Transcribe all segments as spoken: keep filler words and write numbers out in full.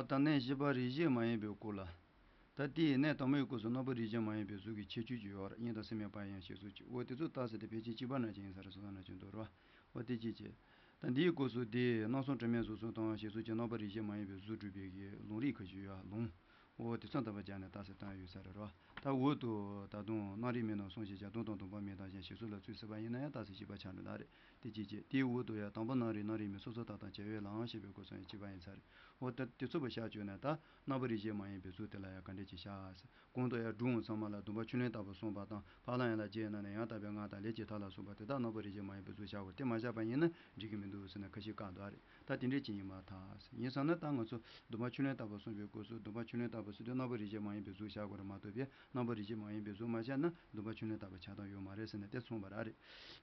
ད་གནས་བཞི་པ་རིགས་བཞི་མ་ཡིན་པའི་སྐོར་ལ། ད་དེའི་གནས་དང་པོའི་སྐབས་སུ་རྣམ་པ་རིགས་བཞི་མ་ཡིན་པའི་གཟུགས་ཀྱི་ཁྱད་ཆོས་ཅིག་ཡོད་རེད། གཉིས་དང་སེམས་ཡང་པ་ཡང་ཞེས་སོགས་ཀྱི། འོ་དེ་ཚོ་རྟགས་ཟེར་ཏེ་ཕལ་ཆེར་གཅིག་པ་ན་ཅི་ཡིན་ས་རེད་སོ་ན་ཅི་འདུག་རོ། འོ་དེ་གཅིག་བྱས། ད་འདིའི་སྐབས་སུ་དེ་རྣམ་གསུམ་དྲི་མའི་གཟུགས་གསུམ་དང་ཞེས་སོགས་ཀྱི་རྣམ་པ་རིགས་བཞི་མ་ཡིན་པའི་གཟུགས་སྒྲུབ་པའི་གི་ལུང་རིགས་ཁ་ཤས་ཡོད་ལུང་། འོ་དེ་ཚོ་དམ་པ་སྦྱར་ནས་རྟགས་ཟེར་བཏང་ཡོད་ས་རེད་རོ། ད་འོ་དུ་ད་དུང་རྣམ་རིག་མིན་ནོ་གསུངས་ཤེས་བྱ་དོན་དང་ལྡན་པ་མིན་དང་གཞན་ཞེས་སོགས་ལ་ཚུལ་ཟེར་བ་ཡིན་ན་ཡང་རྟགས་ཟེར་བཞི་པ་ཆགས་འགྲོ་ལ་རེད། དེ་གཅིག་བྱས། དེའི་འོག་ཏུ་ཡང་དང་པོ་རྣམ་རིག་རྣམ་རིག་མིན་སོ་སོར་ཐར་དང་བྱ་བའི་ལམ་ཞེས་པའི་སྐོར་སོགས་ཡང་གཅིག་པ་ཡིན་ས་རེད། འོ་ད་དེ་ཚོ་བ་བཞག་བཅུག་ན་ད་རྣམ་པ་རིགས་བཞི་མ་ཡིན་པའི་གཟུགས་དེ་ལ་ཡང་ག་འདྲས་ཀྱི་བཞག་ཟེར། གོང་དུ་ཡང་སྒྲུང་ཚང་མ་ལ་སྡོམ་པ་ཆུ་ལེན་ལྟ་བུ་གསུངས་པ་དང་ཕ་ལ་ཡང་ལ་རྗེས་གནང་ནས་ཡང་དག་པའི་ངག་དང་ལས་ཀྱི་མཐའ་ལ་སོགས་པ་དེ་དག་རྣམ་པ་རིགས་བཞི་མ་ཡིན་པའི་གཟུགས་བཞག་དགོས། དེ་མ་བཞག་པ་ཡིན་ན་འགྲིག་གི་མི་འདུག་ཟེར་ན་ཁ་ཤས་བཀག་འདུག་ཨ་རེད། ད་དེ་འདྲས་ཀྱི་ཡིན་མ་ཐག་ཟེར། ཡིན་ཙང་ན་ད་ང་ཚོ་སྡོམ་པ་ཆུ་ལེན་ལྟ་བུ་གསུངས་པའི་སྐབས་སུ་སྡོམ་པ་ཆུ་ལེན་ལྟ་བུ་ཟེར་དུས་རྣམ་པ་རིགས་བཞི་མ་ཡིན་པའི་གཟུགས་བཞག་དགོས་རེད་མ་གཏོགས་པའི་རྣམ་པ་རིགས་བཞི་མ་ཡིན་པའི་གཟུགས་མ་བཞག་ན་སྡོམ་པ་ཆུ་ལེན་ལྟ་བུ་ཆགས་སྟངས་ཡོད་མ་རེད་ཟེར་ནས་དེ་གསུངས་པ་རེད།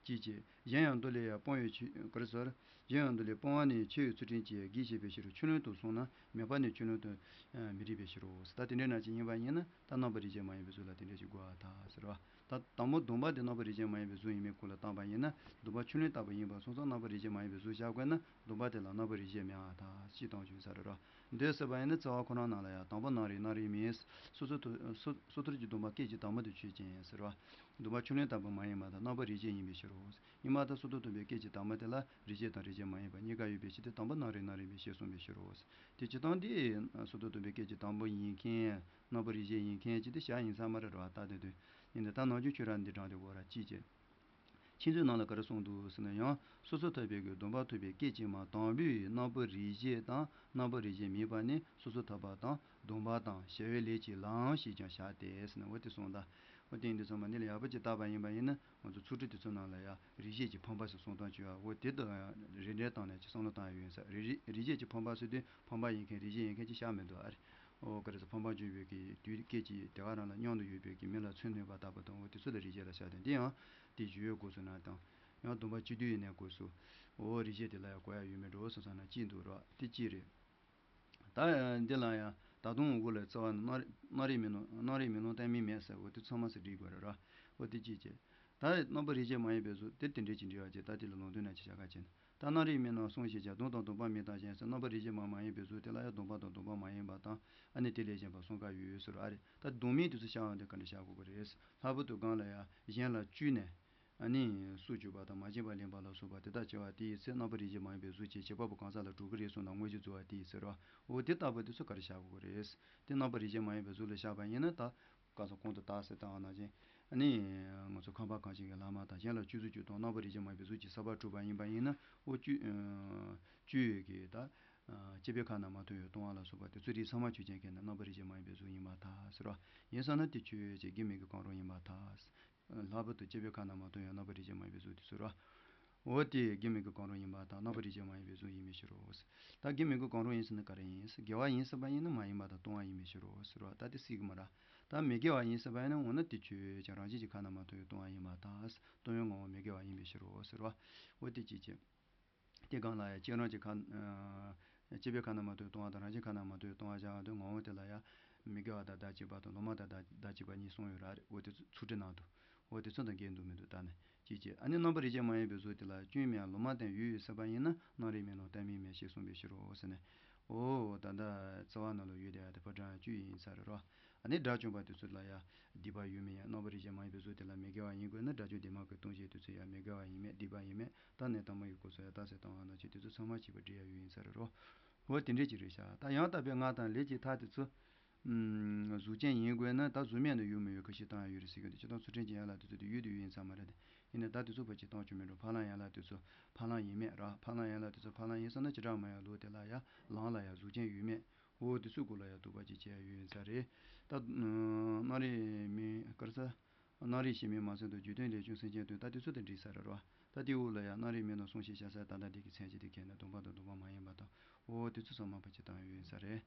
ཅིའི་ཕྱིར། གཞན་ཡང་མདོ་ལས་ཡང་སྤོང་བའི་ཆོས་ག་རེ་ཟེར། གཞན་ཡང་མདོ་ལས་སྤོང་བ་ནི་ཆོས་ཀྱི་ཚུལ་ཁྲིམས་ཀྱི་གེགས་བྱེད་པའི་ཕྱིར་ཆུ་ལེན་དུ་སོང་ན་མེད་པ་ནི་ཆུ་ལེན་དུ་མི་རིགས་པའི་ཕྱིར་རོ། ད་དེ་འདྲའི་ནང་བཞིན་ཡིན་པ་ཡིན་ན་ད་རྣམ་པ་རིགས་བཞི་མ་ཡིན་པའི་གཟུགས་ལ་དེ་འདྲ་ཞིག་དགོས་པ་དང་ཟེར་བ། ད་དང་པོ་སྡོམ་པ་དེ་རྣམ་པ་རིགས་བཞི་མ་ཡིན་པའི་གཟུགས་ཡིན་པའི་སྐོར་ལ་བཏང་པ་ཡིན་ན་སྡོམ་པ་ཆུ་ལེན་ལྟ་བུ་ཡིན་པ་སོང་ཙང་རྣམ་པ་རིགས་བཞི་མ་ཡིན་པའི་གཟུགས་བཞག་དགོས་ན་སྡོམ་པ་དེ་ལ་རྣམ་པ་རིགས་བཞི་མེད་པ་དང་ཅི་བཏང་བྱུང་ས་རེད་རོ། འདོད་ཟེར་བ་ཡིན་ན་རྩ་བ་ཁོ་རང་ནང་ལ་ཡང་དང་པོ་རྣམ་རིག་རྣམ་རིག་མིན། སོ་སོ་ཐུ་སོ་སོ་ཐུར་གྱི་སྡོམ་པ་སྐད་ཅིག་དང་པོ་དེ་ཆོས་ཅན་ཟེར་བ། སྡོམ་པ་ཆུ་ལེན་ལྟ་བུ་མ་ཡིན་པ་དང་རྣམ་པ་རིགས་བཞི་ཡིན་པའི་ཕྱིར་རོ། ཡིན་པ་དང་སོ་ཐུར་སྡོམ་པའི་སྐད་ཅིག་དང་པོ་དེ་ལ་རིགས་བཞི་དང་རིགས་བཞི་མ་ཡིན་པ་གཉིས་ཀ་ཡོད་པའི་ཕྱིར་ཏེ་དང་པོ་རྣམ་རིག་རྣམ་རིག་མིན་ཞེས་གསུངས་པའི་ཕྱིར་རོ། དེ་སྤྱིར་བཏང་འདི་སོ་ཐུར་སྡོམ་པའི་སྐད་ཅིག་དང་པོ་ཡིན་མཁན་རྣམ་པ་རིགས་བཞི་ཡིན་མཁན་ཅིག་དེ་བཞག་ཡིན་ས་མ་རེད་རོ། ད་དེ་དུས་ཡིན་ཏེ་ད་ནང་ཆོས་ཁྱོད་རང་འདི་དྲངས་ཏེ་འོ་ར་ཅིས་བྱེད། མཁྱེན་བརྩེའི་ནང་ལ་ག་རེ་གསུངས་འདུག་ཟེར་ན་ཡང་སོ་སོར་ཐར་པའི་གི་སྡོམ་པ་ཐོབ་པའི་སྐད་ཅིག་མ་དང་པོའི་རྣམ་པ་རིགས་བཞི་དང་རྣམ་པ་རིགས་བཞི་མིན་པ་ནི་སོ་སོར་ཐར་པ་དང་སྡོམ་པ་དང་བྱ་བའི་ལས་ཀྱི་ལམ་ཞེས་ཀྱང་བྱ་སྟེ་ཟེར་ན་འོ་དེ་གསུངས་ད། འོ་དེ་ཡིན་དུས་ཚང་མ་འདི་ལ་ཡག་པོ་ཅིག་བལྟས་པ་ཡིན་པ་ཡིན་ན་ང་ཚོ་ཚིག་འབྲུ་དེ་ཚོ་ནང་ལ་ཡང་རིགས་བཞི་གི་ཕམ་པ་ཟེར་གསུངས་སྟངས་བྱུང་བ་འོ་དེ་དང་རེ་འབྲེལ་བཏང་ནས་ཅིག་བསམ་བློ་བཏང་ཡ་ཡོད་ས་རེད། རིགས་རིགས་བཞི་གི་ཕམ་པ་ཟེར་དུས་ཕམ་པ་ཡིན་མཁན་རིགས་བཞི་ཡིན་མཁན་ཅིག་བཞག་མི་འདུག་ཨ་རེད། འོ་ག་རེ་ཟེར་ཕམ་པ་བྱུང་བའི་གི་དུས་སྐད་ཅིག་དེ་ག་རང་ལ་མཉམ་དུ་ཡོད་པའི་གི་མི་ལ་མཚོན་ནུས་པ་ལྟ་བུ་དང་འོ་དེ་ཚོ་ལ་རིགས་བཞི་ལ་བཞག་སྟེ་འདི་ཡང་དེ་བརྗོད་ཡོད་དགོས་སུ་ན་དང་ཡང་སྡོམ་པ་བཅུ་བདུན་ཡིན་ནའི་དགོས་སུ། འོ་རིགས་བཞི་དེ་ལ་ཡང་གོ་ཡ་ཡོད་མེད་འགྲོ་སོང་ཙང་ན་གཅིག་འདུག་རོགས་དེ་གཅིག་རེད། ད་འདི་ལ་ཡང་ད་དུང་འོག་ལ་རྩ་བ་ནི་རྣམ་རིག་རྣམ་རིག་མིན་ནོ་རྣམ་རིག་མིན་ནོ་གཏན་མིན་མེད་ཟེར་འོ་དེ་ཚང་མ་ཟེར་སྒྲིག་དགོས་རེད་རོགས་འོ་དེ་གཅིག་བྱས། ད་རྣམ་པ་རིགས་བཞི་མ་ཡིན་པའི་གཟུགས་དེ་དེ་འདྲས་ཀྱི་འབྲེལ་བ་བྱས་ད་དེ་ལ་ལུང་དོན་ན་ཅི་བྱ་ག་བྱས་ན། ད་རྣམ་རིག་མིན་ནོ་གསུངས་ཤེས་བྱ་དོན་དང་ལྡན་པ་མིན་དང་གཞན་ཟེར་རྣམ་པ་རིགས་བཞི་མ་མ་ཡིན་པའི་གཟུགས་དེ་ལ་ཡང་སྡོམ་པ་དང་སྡོམ་པ་མ་ཡིན་པ་དང་ཨ་ནི་དེ་ལས་གཞན་པ་གསུམ་ཀ་ཡོད་ཟེར་བ་རེད། ད་སྡོམ་མིན་དེ་ཚོ་བྱ་བ་འདི་ག་འདྲ་བྱ་དགོས་ཀྱི་རེད། ལྷག་པར་དུ་གང་ལ་ཡང་གཞན་ལ་བཅོས་ནས་ཨ་ནི་སྲོག་གཅོད་པ་དང་མ་བྱིན་པར་ལེན་པ་ལ་སོགས་པ་དེ་དག་བྱ་བ་དེ་ཡི་ཚེ་རྣམ་པ་རིགས་བཞི་མ་ཡིན་པའི་གཟུགས་ཀྱི་བྱེད་པ་པོ་གང་ཟག་ལ་གྲུབ་ཀྱི་རེད་གསུངས་དང་དངོས་གཞི་རྫོགས་པ་དེ་ཡི་ཚེ་རོ། འོ་དེ་ལྟ་བུ་དེ་ཚོ་ག་རེ་བྱ་དགོས་ཀྱི་རེད། དེ་རྣམ་པ་རིགས་བཞི་མ་ཡིན་པའི་གཟུགས་ལ་བཞག་པ་ཡིན་ན་ད། སྐབས་སུ་གོང་དུ་བརྟག་ཟེར་བཏང་བ་ནང་བཞིན། ཨ་ནི། ང་ཚོ་ཁམས་པ་གང་ཞིག་གི་ལྷག་མ་དང་གཞན་ལ་བཅོས་སུ་བཅོས་དང་རྣམ་པ་རིགས་བཞི་མ་ཡིན་པའི་གཟུགས་ཀྱི་ས་པ་གྲུབ་པ་ཡིན་པ་ཡིན་ན་འོ་བཅོས། བཅོས་ཡོད་ཀྱི་ད། སྐྱེ་བའི་ཁ་ན་མ་ཐོ་ཡོད་གཏོང་བ་ལ་སོགས་པ་དེ་ཚོ་རིགས་ཚང་མ་ཆོས་ཅན་མཁན་ནི་རྣམ་པ་རིགས་བཞི་མ་ཡིན་པའི་གཟུགས་ཡིན་པར་ཐལ་ཟེར་བ། ཡིན་ཙང་ན་དེ་ཆོས་ཅན་དགེ་མི་དགེ་གང་རུང་ཡིན་པར་ཐལ། ལྷག་པར་དུ་སྐྱེ་བའི་ཁ་ན་མ་ཐོ་ཡོད་རྣམ་པ་རིགས་བཞི་མ་ཡིན་པའི་གཟུགས་དེ་ཚོ་རོ། འོ་དེ་དགེ་མི་དགེ་གང་རུང་ཡིན་པ་དང་རྣམ་པ་རིགས་བཞི་མ་ཡིན་པའི་གཟུགས་ཡིན་པའི་ཕྱིར་རོ། ད་དགེ་མི་དགེ་གང་རུང་ཡིན་ཟེར་ན་ག་རེ་ཡིན། དགེ་བ་ཡིན་ཟེར་བ་ཡིན་ན་མ་ཡིན་པ་དང་ལྟུང་བ་ཡིན་པའི་ཕྱིར་རོ་ཟེར་བ་ད་དེ་སྲིད་ཀྱི་མ་ར། ད་མི་དགེ་བ་ཡིན་ཟེར་བ་ཡིན་ན་འོ་ན་དེ་ཆོས་ཅན་རང་བཞིན་གྱི་ཁ་ན་མ་ཐོ་ཡོད་ལྟུང་བ་ཡིན་པར་ཐལ། ལྟུང་བའི་ངོ་བོ་མི་དགེ་བ་ཡིན་པའི་ཕྱིར་རོ་ཟེར་བ། འོ་དེ་ཅིའི་ཕྱིར། དེ་གང་ལ་ཡང་སྤྱིར་རང་གི་ཁ། སྐྱེ་བའི་ཁ་ན་མ་ཐོ་ཡོད་ལྟུང་བ་དང་རང་བཞིན་ཁ་ན་མ་ཐོ་ཡོད་ལྟུང་བ་བཞག་དུས་ངོ་བོ་དེ་ལ་ཡང་། མི་དགེ་བ་དང་བདག་གཅིག་པ་དང་ལོག་པ་དང་བདག་བདག་གཅིག་པ་གཉིས་གསུངས་ཡོད་ར་རེད། འོ་དེ་ཚོ་ཚིག་འབྲུ་ནང་དུ། འོ་དེ་ཚོ་དང་འགལ་འདུག་མི་འདུག་ད་ནི་ཅིའི་ཕྱིར། ཨ་ནི་རྣམ་པ་རིགས་བཞི་མ་ཡིན་པའི་གཟུགས་དེ་ལ་སྐྱོན་མེད་ལོག་པ་དང་ཡོད་ཡོད་ཟེར་བ་ཡིན་ན་རྣམ་རིག་མིན་ནོ་གཏན་མིན་མེད་ཞེས་གསུངས་པའི་ཕྱིར་རོ་ཟེར་ནས། འོ་ད་ལྟ་རྩ་བ་ནང་ལ་ཡོད་དེ་ཡ་དེ་ཕོ་བྲང་བཅུ་ཡིན་ས་རེད་རོ། ཨ་ནི་དགྲ་བཅོམ་པ་དེ་ཚོ་ལ་ཡ་སྡིག་པ་ཡོད་མེད་ཡང་རྣམ་པ་རིགས་བཞི་མ་ཡིན་པའི་གཟུགས་དེ་ལ་མི་དགེ་བ་ཡིན་དགོས་ན་དགྲ་བཅོམ་སྡིག་མ་གི་ལྟུང་བྱེད་དེ་ཚོ་ཡ་མི་དགེ་བ་ཡིན་མེད་སྡིག་པ་ཡིན་མེད་ད་ནི་དང་པོ་ཡི་སྐབས་སུ་ཡ་རྟགས་གསལ་བཏང་བ་ནང་བཞིན་དེ་ཚོ་ཚང་མ་གཅིག་པ་འགྲིག་ཡ་ཡོད་ཡིན་ས་རེད་རོ། འོ་དེ་འདྲས་ཅིག་རེད་ཤག་ད་ཡང་དག་པའི་ངག་དང་ལས་ཀྱི་མཐའ་དེ་ཚོ། གཟུགས་ཅན་ཡིན་དགོས་ན་ད་གཟུགས་མེད་ན་ཡོད་མི་ཡོད་ཁ་ཤས་བཏང་ཡ་ཡོད་རེད་ཟེར་གི་འདུག་སྤྱིར་བཏང་ཚུལ་ཁྲིམས་ཀྱི་ཡན་ལག་དེ་ཚོ་དེ་ཡོད་དུ་ཡོད་ཡིན་ས་མ་རེད་དེ། ཡིན་ན་ད་དེ་ཚོ་ཕལ་ཆེར་བཏང་ཆོག་མི་འགྲོ། ཕ་ལང་ཡན་ལག་དེ་ཚོ་ཕ་ལང་ཡིན་མེད་ར། ཕ་ལང་ཡན་ལག་དེ་ཚོ་ཕ་ལང་ཡིན་ས་ན་བྱེ་བྲག་སྨྲ་བའི་ལུགས་དེ་ལ་ཡ་ལང་ལ་ཡ་གཟུགས་ཅན་ཡོད་མེད། འོ་དེ་ཚོའི་སྐོར་ལ་ཡ་དོགས་པ་ཅིག་བྱས་ཡ་ཡོད་ཡིན་ས་རེད། ད་རྣམ་རིག་མིན་ག་རེ་ཟ། རྣམ་རིག་གཞན་མིན་མ་ཚད་དང་རྒྱུ་དོན་ལས་བྱུང་སེམས་ཅན་དོན་ད་དེ་ཚོ་དང་འགྲིག་ས་རེད་ར། ད་དེའི་འོག་ལ་ཡ་རྣམ་རིག་མིན་ནོ་གསུངས་ཤེས་བྱ་ས་ད་ལྟ་འདི་གི་མཚན་གཞི་དེ་གས་ན་སྡོམ་པ་དང་སྡོམ་པ་མ་ཡིན་པ་དང་འོ་དེ་ཚོ་ཚང་མ་ཕལ་ཆེར་བཏང་ཡ་ཡོད་ཡིན་ས་རེད།